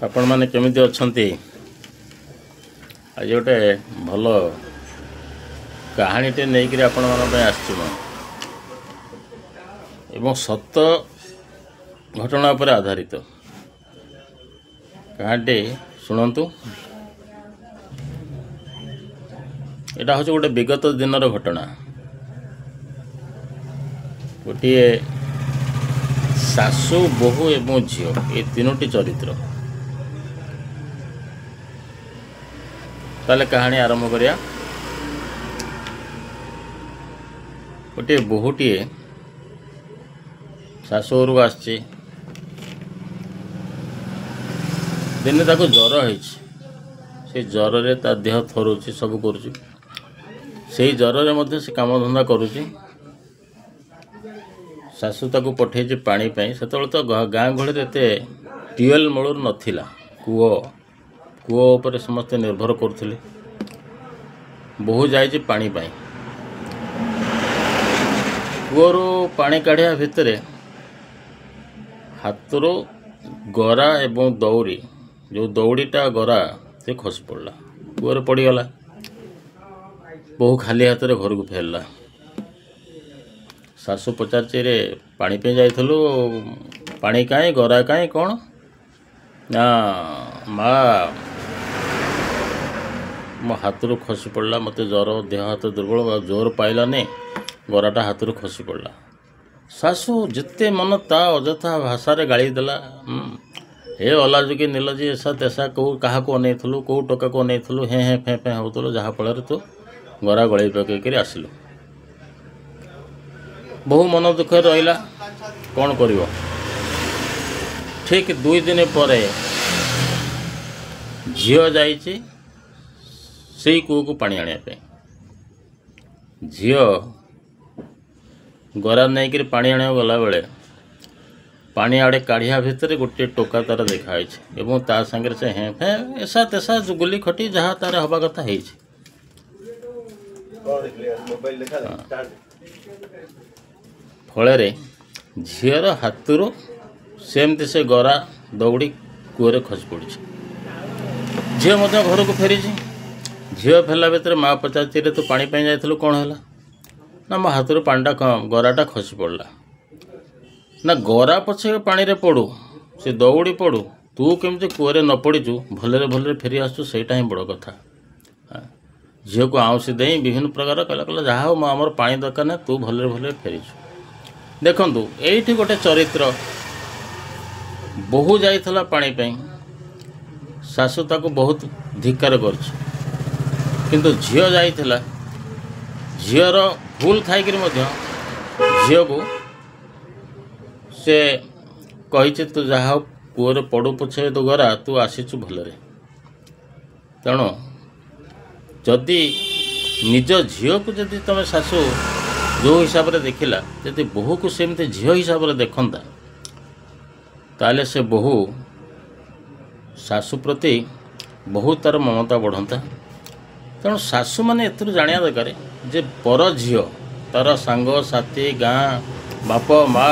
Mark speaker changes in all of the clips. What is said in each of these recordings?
Speaker 1: ଆପଣମାନେ କେମିତି ଅଛନ୍ତି? ଆଜି ଗୋଟେ ଭଲ କାହାଣୀଟେ ନେଇକରି ଆପଣମାନଙ୍କ ପାଇଁ ଆସିଛି ମୁଁ, ଏବଂ ସତ ଘଟଣା ଉପରେ ଆଧାରିତ କାହାଣୀଟି ଶୁଣନ୍ତୁ। ଏଇଟା ହେଉଛି ଗୋଟେ ବିଗତ ଦିନର ଘଟଣା। ଗୋଟିଏ ଶାଶୁ, ବୋହୂ ଏବଂ ଝିଅ, ଏ ତିନୋଟି ଚରିତ୍ର। ତାହେଲେ କାହାଣୀ ଆରମ୍ଭ କରିବା। ଗୋଟିଏ ବୋହୂଟିଏ ଶାଶୁ ଘରକୁ ଆସିଛି। ଦିନେ ତାକୁ ଜ୍ୱର ହେଇଛି। ସେଇ ଜ୍ୱରରେ ତା ଦେହ ଥରୁଛି, ସବୁ କରୁଛି। ସେଇ ଜ୍ୱରରେ ମଧ୍ୟ ସେ କାମଧନ୍ଦା କରୁଛି। ଶାଶୁ ତାକୁ ପଠେଇଛି ପାଣି ପାଇଁ। ସେତେବେଳେ ତ ଗାଁ ଗହଳିରେ ଏତେ ଟ୍ୟୁବୱେଲ୍ ମୂଳରୁ ନଥିଲା, କୂଅ ଉପରେ ସମସ୍ତେ ନିର୍ଭର କରୁଥିଲେ। ବୋହୂ ଯାଇଛି ପାଣି ପାଇଁ। କୂଅରୁ ପାଣି କାଢ଼ିବା ଭିତରେ ହାତରୁ ଗରା ଏବଂ ଦଉଡ଼ି, ଯେଉଁ ଦଉଡ଼ିଟା ଗରା, ସେ ଖସି ପଡ଼ିଲା, କୂଅରେ ପଡ଼ିଗଲା। ବୋହୂ ଖାଲି ହାତରେ ଘରକୁ ଫେରିଲା। ଶାଶୁ ପଚାରିଛି, ରେ ପାଣି ପାଇଁ ଯାଇଥିଲୁ, ପାଣି କାହିଁ, ଗରା କାହିଁ, କ'ଣ? ନା ମା, ମୋ ହାତରୁ ଖସି ପଡ଼ିଲା, ମୋତେ ଜ୍ୱର, ଦେହ ହାତ ଦୁର୍ବଳ, ଜୋର ପାଇଲାନି, ଗରାଟା ହାତରୁ ଖସି ପଡ଼ିଲା। ଶାଶୁ ଯେତେ ମନ ତା ଅଯଥା ଭାଷାରେ ଗାଳି ଦେଲା। ହେ ଅଲାଜୁକି, ନିଲଜି, ଏସା ତେସା, କେଉଁ କାହାକୁ ଅନେଇଥିଲୁ, କେଉଁ ଟୋକାକୁ ଅନେଇଥିଲୁ, ହେଁ ହେଁ ଫେଁ ଫେଁ ହେଉଥିଲୁ, ଯାହାଫଳରେ ତୁ ଗରା ଗଳେଇ ପକେଇକରି ଆସିଲୁ। ବହୁ ମନ ଦୁଃଖରେ ରହିଲା, କ'ଣ କରିବ। ଠିକ୍ 2 ଦିନ ପରେ ଝିଅ ଯାଇଛି ସେଇ କୂଅକୁ ପାଣି ଆଣିବା ପାଇଁ। ଝିଅ ଗରା ନେଇକରି ପାଣି ଆଣିବାକୁ ଗଲାବେଳେ ପାଣି ଆଡ଼େ କାଢ଼ିବା ଭିତରେ ଗୋଟିଏ ଟୋକା ତାର ଦେଖା ହେଇଛି, ଏବଂ ତା ସାଙ୍ଗରେ ସେ ହେଁ ଫେଁ ଏସା ତେସା ଗୁଲି ଖଟି ଯାହା ତାର ହେବା କଥା ହେଇଛି। ଫଳରେ ଝିଅର ହାତରୁ ସେମିତି ସେ ଗରା ଦଉଡ଼ି କୂଅରେ ଖସି ପଡ଼ିଛି। ଝିଅ ମଧ୍ୟ ଘରକୁ ଫେରିଛି। ଝିଅ ଫେରିଲା ଭିତରେ ମା ପଚାରିଛି, ରେ ତୁ ପାଣି ପାଇଁ ଯାଇଥିଲୁ, କ'ଣ ହେଲା? ନା ମୋ ହାତରୁ ପାଣିଟା ଗରାଟା ଖସି ପଡ଼ିଲା। ନା ଗରା ପଛେ ପାଣିରେ ପଡ଼ୁ, ସେ ଦଉଡ଼ି ପଡ଼ୁ, ତୁ କେମିତି କୂଅରେ ନ ପଡ଼ିଛୁ, ଭଲରେ ଭଲରେ ଫେରି ଆସୁଛୁ, ସେଇଟା ହିଁ ବଡ଼ କଥା। ଝିଅକୁ ଆଉଁସି ଦେଇ ବିଭିନ୍ନ ପ୍ରକାର କହିଲା, କହିଲା ଯାହା ହଉ, ଆମର ପାଣି ଦରକାର ନାହିଁ, ତୁ ଭଲରେ ଭଲରେ ଫେରିଛୁ। ଦେଖନ୍ତୁ, ଏଇଠି ଗୋଟେ ଚରିତ୍ର, ବୋହୂ ଯାଇଥିଲା ପାଣି ପାଇଁ, ଶାଶୁ ତାକୁ ବହୁତ ଧିକ୍କାର କରିଛି। କିନ୍ତୁ ଝିଅ ଯାଇଥିଲା, ଝିଅର ଭୁଲ ଥାଇକରି ମଧ୍ୟ ଝିଅକୁ ସେ କହିଛି, ତୁ ଯାହା ହଉ କୂଅରେ ପଡ଼ୁ ପଛେ ତୁ ଗରା, ତୁ ଆସିଛୁ ଭଲରେ। ତେଣୁ ଯଦି ନିଜ ଝିଅକୁ ଯଦି ତୁମେ ଶାଶୁ ଯେଉଁ ହିସାବରେ ଦେଖିଲା, ଯଦି ବୋହୂକୁ ସେମିତି ଝିଅ ହିସାବରେ ଦେଖନ୍ତା, ତାହେଲେ ସେ ବୋହୂ ଶାଶୁ ପ୍ରତି ବହୁତ ତାର ମମତା ବଢ଼ନ୍ତା। ତେଣୁ ଶାଶୁମାନେ ଏଥିରୁ ଜାଣିବା ଦରକାର ଯେ ପର ଝିଅ, ତାର ସାଙ୍ଗସାଥି, ଗାଁ, ବାପ ମା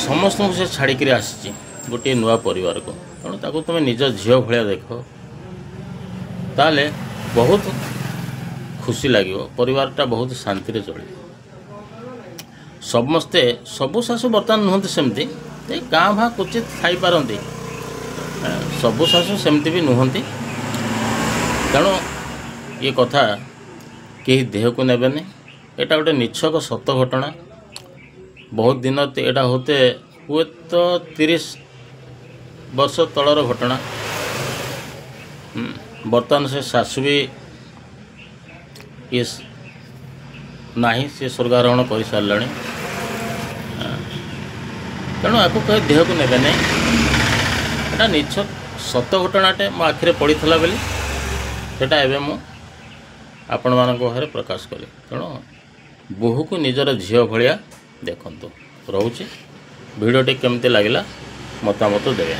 Speaker 1: ସମସ୍ତଙ୍କୁ ସେ ଛାଡ଼ିକିରି ଆସିଛି ଗୋଟିଏ ନୂଆ ପରିବାରକୁ। ତେଣୁ ତାକୁ ତୁମେ ନିଜ ଝିଅ ଭଳିଆ ଦେଖ, ତାହେଲେ ବହୁତ ଖୁସି ଲାଗିବ, ପରିବାରଟା ବହୁତ ଶାନ୍ତିରେ ଚଳିବ। ସମସ୍ତେ, ସବୁ ଶାଶୁ ବର୍ତ୍ତମାନ ନୁହନ୍ତି ସେମିତି, ଏଇ କାଁ ଭାଁ କ୍ୱଚିତ ଥାଇପାରନ୍ତି, ସବୁ ଶାଶୁ ସେମିତି ବି ନୁହନ୍ତି। ତେଣୁ ଏ କଥା କେହି ଦେହକୁ ନେବେନି, ଏଇଟା ଗୋଟେ ନିଛକ ସତ ଘଟଣା। ବହୁତ ଦିନ ଏଇଟା ହୁଏତ 30 ବର୍ଷ ତଳର ଘଟଣା। ବର୍ତ୍ତମାନ ସେ ଶାଶୁ ବି ଇଏ ନାହିଁ, ସେ ସ୍ୱର୍ଗାରୋହଣ କରିସାରିଲାଣି। ତେଣୁ ଆକୁ କେହି ଦେହକୁ ନେବେ ନାହିଁ, ଏଇଟା ନିଛକ ସତ ଘଟଣାଟେ ମୋ ଆଖିରେ ପଡ଼ିଥିଲା ବୋଲି ସେଇଟା ଏବେ ମୁଁ ଆପଣମାନଙ୍କ ପାଖରେ ପ୍ରକାଶ କଲି। ତେଣୁ ବୋହୂକୁ ନିଜର ଝିଅ ଭଳିଆ ଦେଖନ୍ତୁ। ରହୁଛି, ଭିଡ଼ିଓଟି କେମିତି ଲାଗିଲା ମତାମତ ଦେବେ।